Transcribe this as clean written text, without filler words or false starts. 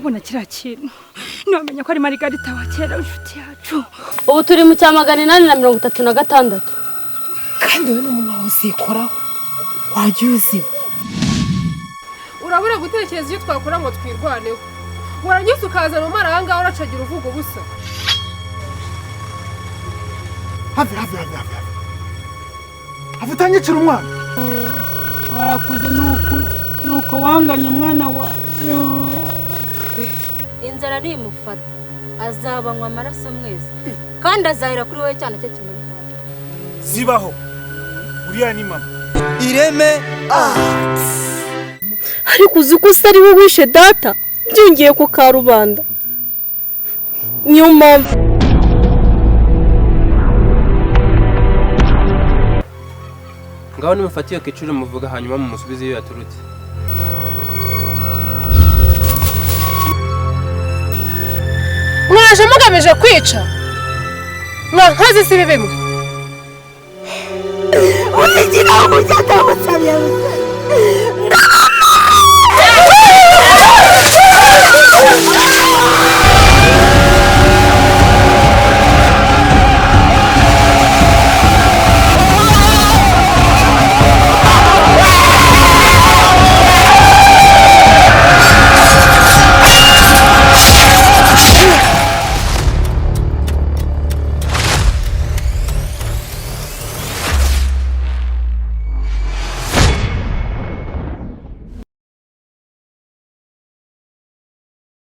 Ubona kiriya kintu, ntiwamenya ko ari Marigarita wa kera w'inshuti yacu. Ubu turi mu cya 836. Kandi wowe n'umunwa wawe uzikoraho, wajya uziba. Urabura gutekereza iyo twakora ngo twirwaneho, warangiza ukaza mu maranga uracagira uvuga ubusa. Have, have, have, have, have, have, utanyicira umwana. Warakuze nuko nuko wanganye umwana wa. Inzara nimufata azabanywa amaraso mwese, kandi azahera kuri wowe cyane cye kimuri hafi. Zibaho, uriya ni mama. Ireme Arts. Ariko uzi ko usa ari we wishe data, byongeye ku karubanda, niyo mpamvu. Ngaho nimufate iyo kecuru muvuga, hanyuma mumusubize iyo yaturutse. Mwaje mugamije kwica mwa nkozi z'ibibi mwe.